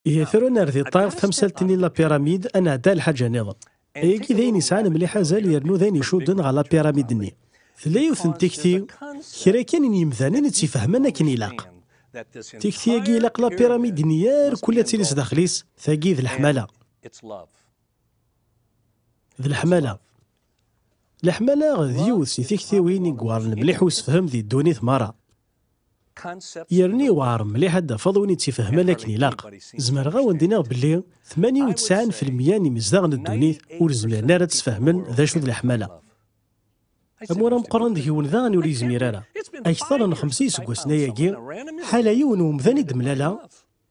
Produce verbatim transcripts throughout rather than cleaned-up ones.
Ihi tura nerr di ṭṭerf tamsalt-nni n la pyramide, ad nɛeddi ar lḥaǧa nniḍen. Ayagi d ayen yesɛan mliḥ azal yernu d ayen icudden ɣer la pyramide-nni. Tella yiwet n tikti, kra kan n yimdanen i tt-ifehmen akken ilaq. Tikti-agi ilaq la pyramide-nni irkul ad tili sdaxel-is, tagi d leḥmala. D leḥmala. Leḥmala d yiwet si tiktiwin i iweɛren mliḥ usefhem di ddunit merra. Yerna iweɛer mliḥ ad d-tafeḍ win i tt-ifehmen akken ilaq. Zemreɣ ad wen-d-iniɣ belli tmanya u tesɛin fi lmeyya n yimezdaɣ n ddunit ur zmiren ara ad sfehmen d acu d leḥmala. Amur ameqqran deg-wen daɣen ur yezmir ara. Akteṛ n xemsa iseggasen ayagi, ḥala yiwen n umdan i d-mlaleɣ,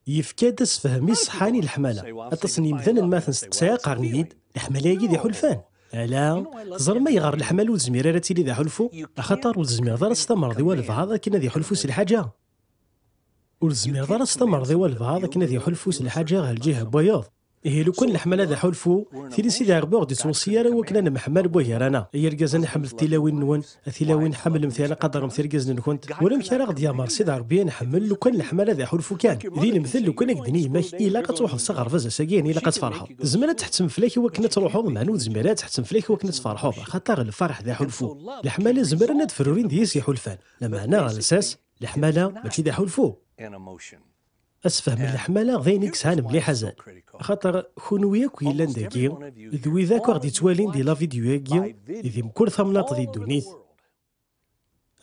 yefka-d asefhem iṣeḥḥan i leḥmala. Aṭas n yimdanen ma ten-steqsayeɣ qqaren-iyi-d, leḥmala-agi d iḥulfan. Ala, teẓram ayɣer leḥmala ur tezmir ara ad tili d aḥulfu? Axaṭer ur tezmireḍ ara s tamerḍ i walbeɛḍ akken ad iḥulfu s lḥaǧa. Ur tezmireḍ ara s tamerḍ i walbeɛḍ akken ad iḥulfu s lḥaǧa ɣer lǧiha n wayeḍ. Ihi lukan leḥmala d aḥulfu, tili Sidi Ṛebbi ur ɣ-d-ittweṣṣi ara i wakken ad nemḥemmal wagar-aneɣ. Ay irgazen, ḥemmlet tilawin-nwen, a tilawin ḥemmlemt yerna qadremt irgazen-nkent. Ulamek ara ɣ-d-yamer Sidi Ṛebbi ad nḥemmel lukan leḥmala d aḥulfu kan. Di lemtel, lukan ak-d-tenna yemma-k ilaq ad truḥeḍ s aɣerbaz ass-agi, ayen ilaq ad tferḥeḍ. Tezmer ad tḥettem fell-ak i wakken ad truḥeḍ, meɛna ur tezmir ara ad tḥettem fell-ak i wakken ad tferḥeḍ, axaṭer lferḥ d aḥulfu. Leḥmala zemren ad frurin deg-s iḥulfan, lameɛna ɣer lsas, leḥmala mačči d aḥulfu. Asefhem n leḥmala d ayen i yesɛan mliḥ azal. Axaṭer kunwi akk yellan dagi, d wid akk aɣ-d-ittwalin di la vidéo-agi, di mkul tamnaḍt di ddunit,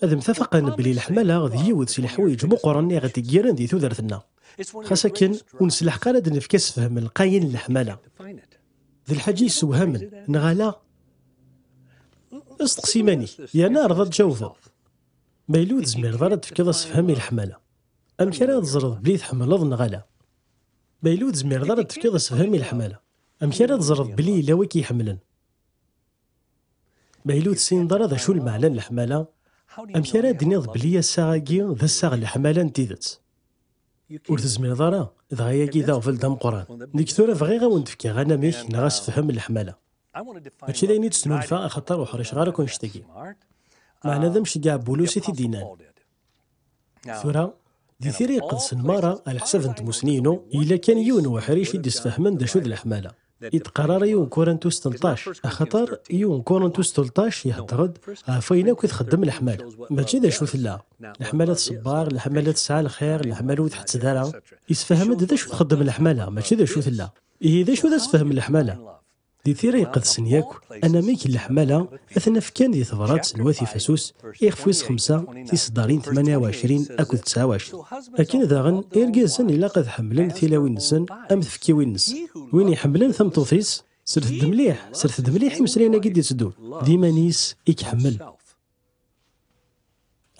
ad mtafaqen belli leḥmala d yiwet si leḥwayeǧ meqqren i ɣ-d-iggiren di tudert-nneɣ. Xas akken, ur neslaḥeq ara ad nefk asefhem lqayen n leḥmala. D lḥaǧa yessewhamen, neɣ ala? Steqsi iman-ik, yerna ɛreḍ ad tjawbeḍ. Ma yella ur tezmireḍ ara ad tefkeḍ asefhem i leḥmala, amek ara teẓreḍ belli tḥemmleḍ neɣ ala? Ma yella ur tezmireḍ ara ad tefkeḍ asefhem i leḥmala, amek ara teẓreḍ belli yella wi k-iḥemmlen? Ma yella ur tessineḍ ara d acu lmeɛna n leḥmala, amek ara d-tiniḍ belli ass-a-agi d ass-a n leḥmala n tidet? Ur tezmireḍ ara, dɣa ayagi d aɣbel d ameqqran. Nekk tura bɣiɣ ad wen-d-fkeɣ anamek neɣ asefhem n leḥmala. Mačči d ayen i d-snulfaɣ, axaṭer ur ḥriceɣ ara akk annect-agi. Meɛna d amceggeɛ n Bulus i t-id-yennan. Tura, di Tira Iqedsen merra, ɛla ḥsab n tmussni-inu, yella kan yiwen n uḥric i d-isfehmen d acu d leḥmala. I d-qqar ara yiwen Kurintus tleṭṭac, axaṭer yiwen Kurintus tleṭṭac ihedder-d ɣef wayen akk i txeddem leḥmala. Mačči d acu tella. Leḥmala tṣebber, leḥmala tesɛa lxir, leḥmala ur tḥetted ara. Isfehem-d d acu txeddem leḥmala, mačči d acu tella. Ihi d acu d asefhem n leḥmala? Di Tira Iqedsen yakk, anamek n leḥmala ad t-naf kan di tebrat n Wat Ifasus, ixef wis xemsa, tiseddarin tmanya u ɛecrin akked tesɛa u ɛecrin. Akken daɣen, irgazen ilaq ad ḥemmlen tilawin-nsen am tfekkiwin-nsen. Win iḥemmlen tameṭṭut-is, slet-d mliḥ, slet-d mliḥ i imeslayen-agi d-itteddun. D iman-is i iḥemmel.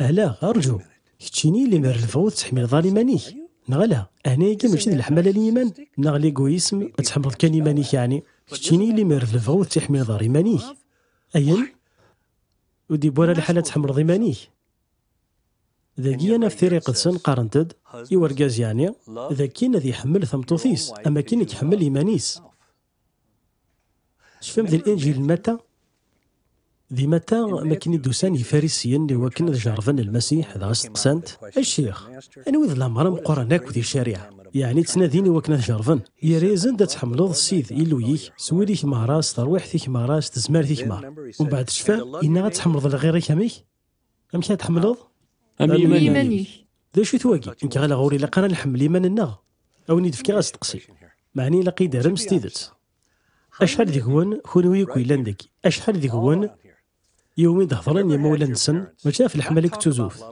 Ala, rǧu. Keččini limer d lebɣi ur tettḥemmileḍ ara iman-ik, neɣ ala? Ɛni ayagi mačči d leḥmala n yiman, neɣ l'égoïsme, ad tḥemmleḍ kan iman-ik yeɛni? Keččini limer d lebɣi ur tettḥemmileḍ ara iman-ik. Ayen? Ur d-yewwi ara lḥal ad tḥemmleḍ iman-ik. Dagi ad naf Tira Iqedsen qqarent-d i urgaz yeɛni, d akken ad iḥemmel tameṭṭut-is, am akken i iḥemmel iman-is. Tecfam di Linǧil n Matta? Di Matta, makken i d-usan Yifarisiyen i wakken ad jerrben Lmasiḥ, dɣa steqsan-t: "A Ccix, anwa i d lamer ameqqran akk di ccariɛa?" Yeɛni ttnadin i wakken ad jerrben. Yerra-yasen-d: "Ad tḥemmleḍ Ssid, Illu-yik, s wul-ik meṛṛa, s terwiḥt-ik meṛṛa, s tezmert-ik meṛṛa." Umbeɛd tecfam, yenna: "Ad tḥemmleḍ lɣir-ik amek? Amek ad tḥemmleḍ?" Am yiman-ik. D acu-t wagi? Nekk ɣileɣ ur ilaq ara nḥemmel iman-nneɣ. A wen-d-fkeɣ asteqsi. Meɛna ilaq-iyi-d-terrem s tidet. Acḥal deg-wen, kunwi akk yellan dagi, acḥal deg-wen iwumi d-hedren yimawlan-nsen, mačči ɣef leḥmala akked tuzuft?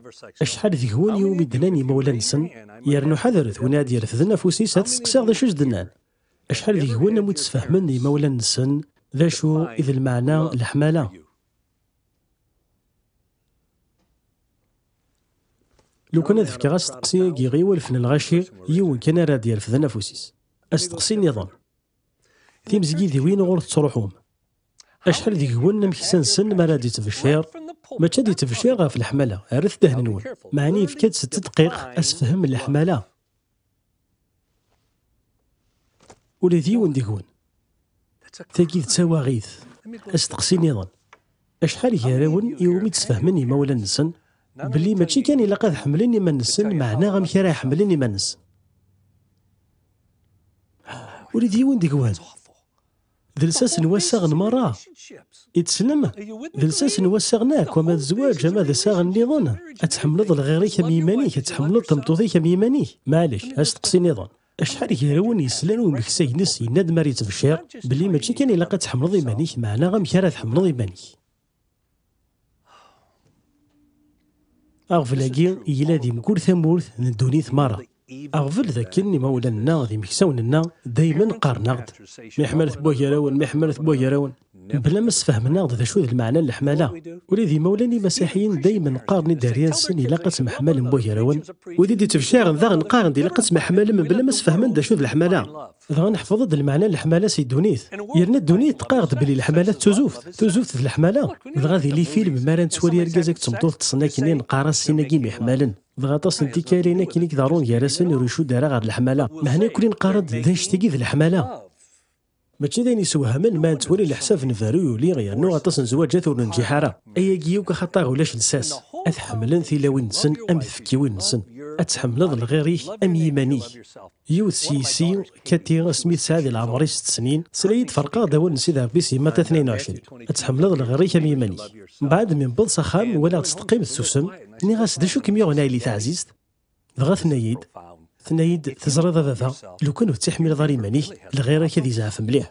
Acḥal deg-wen iwumi d-nnan yimawlan-nsen, yernu ḥadret, win ad d-irefden afus-is ad t-steqsiɣ d acu i s-d-nnan? Acḥal deg-wen am wi d-sfehmen yimawlan-nsen d acu i d lmeɛna n leḥmala? Lukan ad fkeɣ asteqsi-agi i walef n lɣaci, yiwen kan ara d-irefden afus-is. Asteqsi nniḍen. Timezgidiwin ɣur tettruḥum, acḥal deg-wen amek sansen mi ara d-ittbeccir? Mačči ad ittbeccir ɣef leḥmala, rret ddehn-nwen. Meɛna yefka-d setta dqiq asefhem n leḥmala. Ula d yiwen deg-wen. Tagi d tawaɣit. Asteqsi nniḍen. Acḥal gar-awen iwumi d-sfehmen yimawlan-nsen belli mačči kan ilaq ad ḥemmlen iman-nsen, meɛna amek ara ḥemmlen iman-nsen? Ula d yiwen deg-wen. D lsas n wassaɣen merra. I tessnem? D lsas n wassaɣen akk, ama d zzwaǧ, ama d assaɣen nniḍen. Ad tḥemmleḍ lɣir-ik am yiman-ik, ad tḥemmleḍ tameṭṭut-ik am yiman-ik. Maɛlic, asteqsi nniḍen. Acḥal gar-awen yeslan i umeksa-ines yenna-d mi ara yettbecciṛ belli mačči kan ilaq ad tḥemmleḍ iman-ik, meɛna amek ara tḥemmleḍ iman-ik? Aɣbel-agi yella di mkul tamurt n ddunit merra. Aɣbel d akken imawlan-nneɣ d imeksawen-nneɣ daymen qqaren-aɣ-d: "Mi ḥmalet wagarawen, mi ḥmalet wagarawen." Mebla ma sfehmen-aɣ-d d acu d lmeɛna n leḥmala. Ula d imawlan imasiḥiyen daymen qqaren i dderya-nsen ilaq ad temḥemmalen wagarawen. Wid i d-ittbecciren daɣen qqaren-d ilaq ad temḥemmalen mebla ma sfehmen d acu d leḥmala. Dɣa neḥfeḍ-d lmeɛna n leḥmala si ddunit. Yerna ddunit teqqar-d belli leḥmala d tuzuft. Tuzuft d leḥmala. Dɣa di lifilm, mi ara nettwali argaz akked tmeṭṭut ṭṭsen akkenni, neqqar-as sin-agi myeḥmalen. Dɣa aṭas n tikkal ayen akken i iḍerrun gar-asen ur icudd ara ɣer leḥmala. Meɛna nekkni neqqar-d d annect-agi d leḥmala. Mačči d ayen isewhamen ma nettwali leḥsab n berru yuli yernu aṭas n zzwaǧat ur nenǧiḥ ara. Ayagi yakk axaṭer ulac lsas. Ad ḥemmlen tilawin-nsen am tfekkiwin-nsen. Ad tḥemmleḍ lɣir-ik am yiman-ik. Yiwet s yessi, Kati, asmi tesɛa di leɛmer-is sett snin, tesla-yi-d ferqeɣ-d awal n Sidi Ṛebbi s yemma tnayen u ɛecrin. Ad tḥemmleḍ lɣir-ik am yiman-ik. Mbeɛd mi newweḍ s axxam, walaɣ-tt teqqim tessusem. Nniɣ-as: "D acu kem-yuɣen a yelli taɛzizt?" Dɣa tenna-yi-d, tenna-yi-d: "Teẓriḍ a baba, lukan ur tettiḥmileḍ ara iman-ik, lɣir-ik ad yezɛef mliḥ."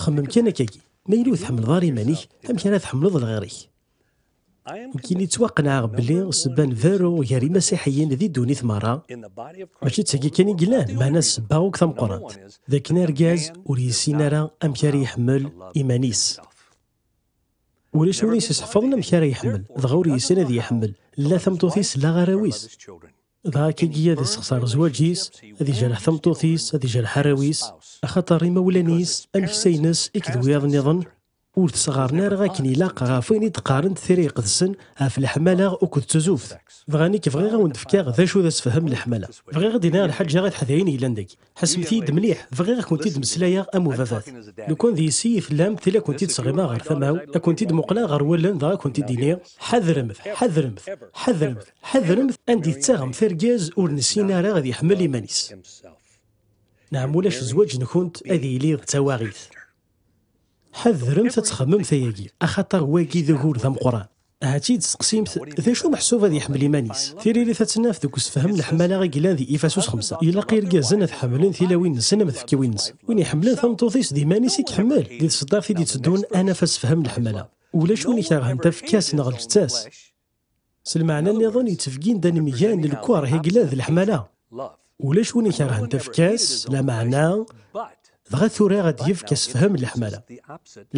Xemmem kan akkagi, ma yella ur tḥemmleḍ ara iman-ik, amek ara tḥemmleḍ lɣir-ik? Nekkini ttwaqenɛeɣ belli ssebba n berru gar imasiḥiyen di ddunit merra, mačči d tagi kan i yellan, meɛna ssebba akk tameqqrant, d akken argaz ur yessin ara amek ara iḥemmel iman-is. Ulac win i s-iseḥfaḍen amek ara iḥemmel, dɣa ur yessin ad iḥemmel la tameṭṭut-is la arraw-is. Dɣa akkagi ad issexṣer zzwaǧ-is, ad ijreḥ tameṭṭut-is, ad ijreḥ arraw-is, axaṭer imawlan-is, ameksa-ines, akked wiyaḍ nniḍen, ur t-sɣaren ara akken ilaq ɣef wayen i d-qqarent Tira Iqedsen ɣef leḥmala akked tuzuft. Dɣa nekk bɣiɣ ad wen-d-fkeɣ d acu d asefhem n leḥmala. Bɣiɣ ad d-iniɣ lḥaǧa i teḥdayin yellan dagi. Ḥesbet-iyi-d mliḥ, bɣiɣ ad kent-id-meslayeɣ am ubabat. Lukan d yessi i tellam, tili ad kent-id-sɣimeɣ ɣer tama-w, ad kent-id-muqleɣ ɣer wallen, dɣa ad kent-id-iniɣ: ḥadremt, ḥadremt, ḥadremt, ḥadremt anda i tettaɣemt argaz ur nessin ara ad iḥemmel iman-is. Neɛm ulac zzwaǧ-nkent ad yili d tawaɣit. Ḥadremt ad txemmemt ayagi, axaṭer wagi d ugur d ameqqran. Ahat i d-testeqsimt, d acu meḥsub ad yeḥmel iman-is? Tiririt ad tt-naf deg usefhem n leḥmala i yellan di Ifasus xemsa. Ilaq irgazen ad ḥemmlen tilawin-nsen am tfekkiwin-nsen. Win iḥemmlen tameṭṭut-is d iman-is i iḥemmel. Di tseddart i d-itteddun ad naf asefhem n leḥmala. Ulac win ikerhen tafekka-s neɣ lǧetta-s. S lmeɛna nniḍen yettbegin-d anemgal n lkeṛh i yellan d leḥmala. Ulac win ikerhen tafekka-s, lameɛna, dɣa tura ad d-yefk asefhem n leḥmala.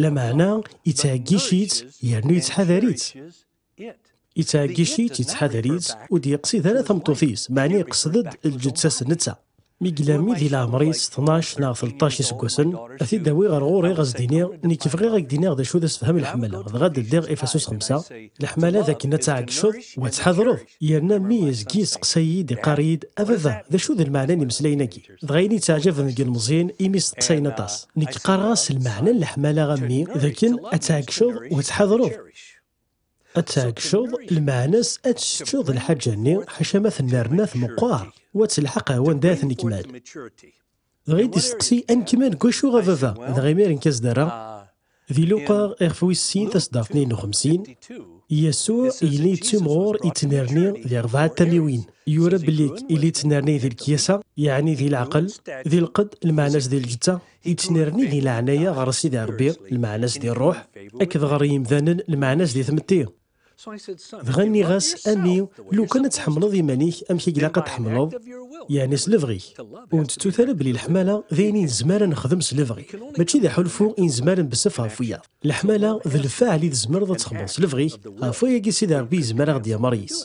Lameɛna yettɛeggic-itt yernu yettḥadar-itt. Yettɛeggic-itt, yettḥadar-itt, ur d-yeqsid ara tameṭṭut-is, meɛna yeqsed-d lǧetta-s netta. Mi yella mmi di leɛmer-is tnac neɣ tleṭṭac iseggasen, ad t-id-awi ɣer ɣur-i, ad s-d-iniɣ: "Nekk bɣiɣ ad k-d-iniɣ d acu d asefhem n leḥmala." Dɣa ad d-ldiɣ Ifasus xemsa: "Leḥmala d akken ad tɛeggceḍ u ad tḥadreḍ." Yerna mmi izga yesteqsay-iyi-d, iqqar-iyi-d: "A baba, d acu d lmeɛna n imeslayen-agi?" Dɣa ayen i yettɛeǧaben deg ilmeẓyen imi steqsayen aṭas. Nekk qqareɣ-as: "Lmeɛna n leḥmala a mmi d akken ad tɛeggceḍ u ad tḥadreḍ." Ad tɛeggceḍ, lmeɛna-s ad teččeḍ lḥaǧa-nni, ḥaca ma tennerna tmeqqer, u ad telḥeq ar wanda ad tenekmal. Dɣa i d-isteqsi: "Anekmal deg wacu a baba?" Dɣa imir nekk as-d-rreɣ: Di Luqa ixef wis sin, taseddart tnayen u xemsin, Yasuɛ yella yettimɣur, yettnerni di rebɛa tamiwin. Yura belli yella yettnerni di lekyasa, yeɛni di leɛqel, di lqedd, lmeɛna-s di lǧetta, yettnerni di leɛnaya ɣer Sidi Ṛebbi, lmeɛna-s di ṛṛuḥ, akked ɣer yimdanen, lmeɛna-s di tmetti. Dɣa nniɣ-as: "A mmi, lukan ad tḥemmleḍ iman-ik, amek i ilaq ad tḥemmleḍ? Yeɛni s lebɣi-k." Ur ntettut ara belli leḥmala d ayen i nezmer ad nexdem s lebɣi, mačči d aḥulfu i nezmer ad nbessef ɣef wiyaḍ. Leḥmala d lfaɛl i tzemreḍ ad txedmeḍ s lebɣi-k, ɣef wayagi Sidi Ṛebbi yezmer ad ɣ-d-yameṛ yis.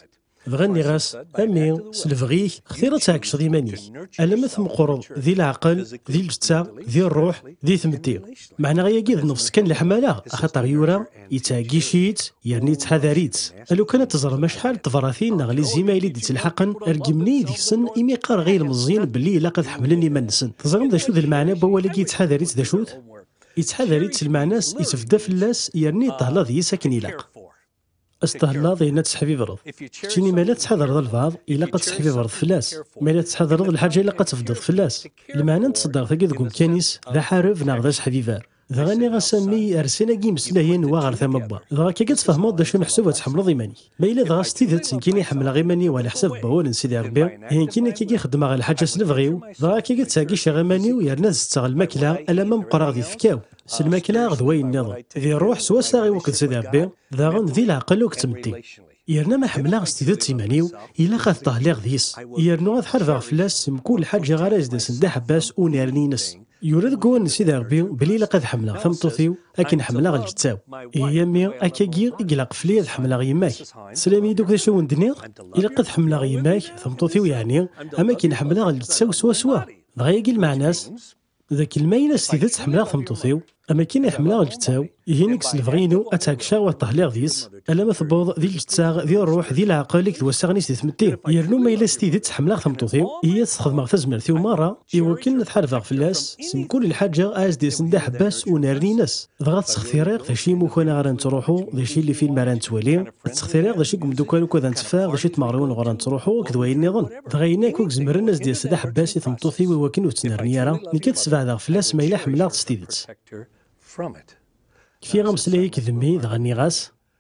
Dɣa nniɣ-as: "A mmi, s lebɣi-k, xtir ad tɛeggceḍ iman-ik. Alamma tmeqqreḍ di leɛqel, di lǧetta, di ṛṛuḥ, di tmetti." Meɛna ayagi d nnefs kan leḥmala, axaṭer yura, yettɛeggic-itt, yerna yettḥadar-itt. A lukan ad teẓrem acḥal n tebratin neɣ les emails i d-ittelḥaqen, reggmen-iyi deg-sen imi qqareɣ i yilmeẓyen belli ilaq ad ḥemmlen iman-nsen. Teẓram d acu d lmeɛna n wawal-agi yettḥadar-itt d acu-t? Yettḥadar-itt, lmeɛna-s itbedda fell-as, yerna yeṭṭehla deg-s akken ilaq. Ad s-thellaḍ ayen ad tesseḥbibreḍ. Keččini ma la tettḥadareḍ albaɛḍ, ilaq ad tesseḥbibreḍ fell-as. Ma la tettḥadareḍ lḥaǧa, ilaq ad tebdeḍ fell-as. Lmeɛna n tṣeddart-agi deg umkan-is, d aḥareb neɣ d aseḥbiber. Dɣa nniɣ-as a mmi, rsen-agi imeslayen wa ɣer tama n wa. Dɣa akka ad tfehmeḍ d acu meḥsub ad tḥemmleḍ iman-ik. Ma yella dɣa s tidet nekkini ḥemmleɣ iman-iw ɛla ḥsab n wawal n Sidi Ṛebbi, ihi nekkini akkagi xeddmeɣ lḥaǧa s lebɣi-w, dɣa akkagi ttɛeggiceɣ iman-iw yerna ad setteɣ lmakla alamma meqqreɣ di tfekka-w. S lmakla d wayen nniḍen. Di ṛṛuḥ s wassaɣ-iw akked Sidi Ṛebbi, daɣen di leɛqel akked tmetti. Yerna ma ḥemmleɣ s tidet iman-iw, ilaq ad ṭṭehliɣ deg-s. Yernu ad ḥarbeɣ fell-as s mkul lḥaǧa ara as-d-asen d aḥebbas unerni-ines. Yura deg wawal n Sidi Ṛebbi belli ilaq ad ḥemmleɣ tameṭṭut-iw akken ḥemmleɣ lǧetta-w. Ihi a mmi, akkagi i ilaq fell-i ad ḥemmleɣ yemma-k. Teslam-iyi-d akk d acu i wen-d-nniɣ? Ilaq ad ḥemmleɣ yemma-k, tameṭṭut-iw yeɛni, am akken ḥemmleɣ lǧetta-w swaswa. Dɣa yagi lmeɛna-s, d akken ma yella s tidet ḥemmleɣ tameṭṭut-iw, am akken i ḥemmleɣ lǧetta-w, ihi nekk s lebɣi-inu ad tt-ɛeggceɣ u ad ṭṭehliɣ deg-s, alamma tewweḍ di lǧetta, di ṛṛuḥ, di leɛqel akked wassaɣen-is di tmetti. Yernu ma yella s tidet ḥemmleɣ tameṭṭut-iw, ihi ad s-xedmeɣ tazmert-iw merra, iwakken ad ḥarbeɣ fell-as s mkul lḥaǧa a as-d-yasen d aḥebbas unerni-ines. Dɣa ad ttextiriɣ d acu i imukan ara nettruḥu, d acu i lifilm ara nettwali, ad ttextiriɣ d acu i yemdukal ukud ad netteffeɣ, d acu i tmeɣriwin uɣur ad nettruḥu, akked wayen nniḍen. Dɣa ayen akk i izemren ad s-d-yas d aḥebbas i tmeṭṭut-iw iwakken ur tt-nerni ara, nekk ad sbeɛdeɣ fell-as ma yella ḥemmleɣ-tt s tidet. Kfiɣ ameslay-ik d mmi, dɣa nniɣ-as,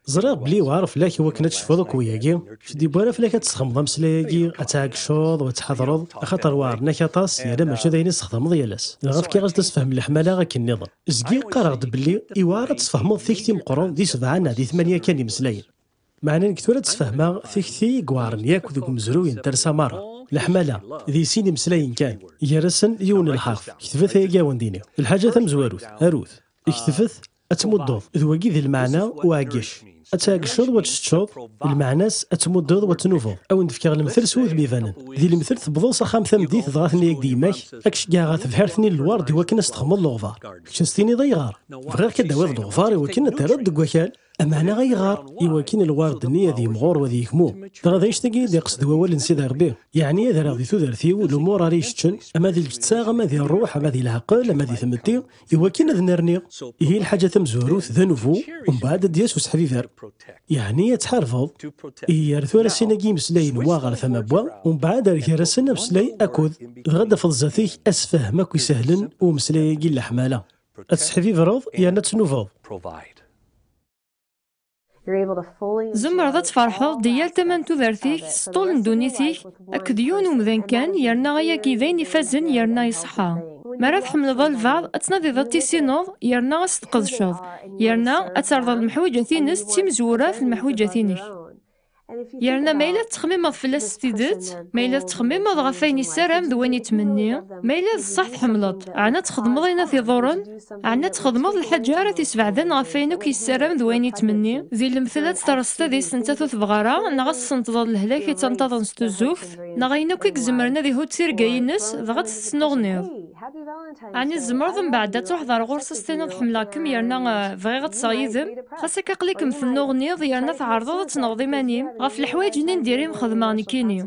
ẓriɣ belli yewɛer fell-ak iwakken ad tecfuḍ akk wiyagi, ur d-yewwi ara fell-ak ad tesxedmeḍ ameslay-agi, ad tɛeggceḍ u ad tḥadreḍ, axaṭer weɛren-ak aṭas, yerna mačči d ayen i tessexdameḍ yal ass. Dɣa fkiɣ-as-d asefhem n leḥmala akken nniḍen. Zgiɣ qqareɣ-d belli yewɛer ad tesfehmeḍ tikti meqqren di sebɛa neɣ di tmanya kan imeslayen. Meɛna nekk tura ad d-sfehmeɣ tikti i iweɛren yakk deg umezruy n talsa merra. Leḥmala, di sin imeslayen kan, gar-asen yiwen n lḥerf. Ketbet ayagi a wen-d-iniɣ. Lḥaǧa tamezwarut, arut. Ketbet, ad tmuddeḍ, d wagi di lmeɛna uɛeggec. Ad tɛeggceḍ, u ad teččeḍ, lmeɛna-s ad tmuddeḍ, u ad tnubeḍ. A wen-d-fkeɣ lemtel s wudem ibanen. Di lemtel tewwḍeḍ s axxam tameddit, dɣa tenna-yak-d yemma-k, ad k-ceggɛeɣ ad tebḥirt-nni n lwerd iwakken ad s-texmeḍ leɣbar. Kečč ad s-tiniḍ ayɣer? Bɣiɣ-k ad d-tawiḍ leɣbar iwakken ad t-terreḍ deg wakal. Ameɛna ayɣer? Iwakken lwerd-nni ad yemɣur u ad yekmu. Dɣa d annect-agi i d-iqsed wawal n Sidi Ṛebbi. Yeɛni ad rreɣ di tudert-iw lumuṛ ara yi-ceččen, ama di lǧetta, ama di ṛṛuḥ, ama di leɛqel, ama di tmetti, iwakken ad nerniɣ. Ihi lḥaǧa tamezwarut d anubu, umbeɛd ad d-yas useḥbiber. Yeɛni ad tḥarbeḍ. Ihi ar tura sin-agi imeslayen wa ɣer tama n wa, umbeɛd ar gar-asen ameslay akked, dɣa ad d-tafeḍ zdat-k asefhem akk isehlen i umeslay-agi n leḥmala. Ad tesseḥbibreḍ yerna ad tnubeḍ. Tzemreḍ ad tferḥeḍ di yal tama n tudert-ik, s ṭṭul n ddunit-ik, akked yiwen umdan kan, yerna ayagi d ayen ifazen yerna iṣeḥḥa. Mi ara tḥemmleḍ albeɛḍ, ad tnadiḍ ad t-tissineḍ, yerna ad s-tqedceḍ, yerna ad terreḍ lemḥwiǧat-ines d timezwura ɣef lmeḥwiǧat-inek. Yerna ma yella tettxemmimeḍ fell-as s tidet, ma yella tettxemmimeḍ ɣef wayen yessaram d wayen yettmenni, ma yella d ṣṣeḥ tḥemmleḍ-t, ɛni ad txedmeḍ ayen ad t-iḍurren? Ɛni ad txedmeḍ lḥaǧa ara t-isbeɛden ɣef wayen akk yessaram d wayen yettmenni? Di lemtel ad terreẓ tadist nettat ur tebɣi ara, neɣ ad tessenṭḍeḍ lehlak yettanṭaḍen s tuzzuft, neɣ ayen akk i izemren ad ihudd tirga-ines, dɣa ad tt-tesnuɣniḍ. Ɛni tzemreḍ mbeɛd ad truḥeḍ ar ɣur-s ad s-tiniḍ ḥemmleɣ-kem yerna bɣiɣ ad ṭṭseɣ yid-m? Xas akka aql-ikem tennuɣniḍ yerna tɛerḍeḍ ad tenɣeḍ iman-im ɣef leḥwayeǧ-nni n diri-m xedmeɣ nekkini.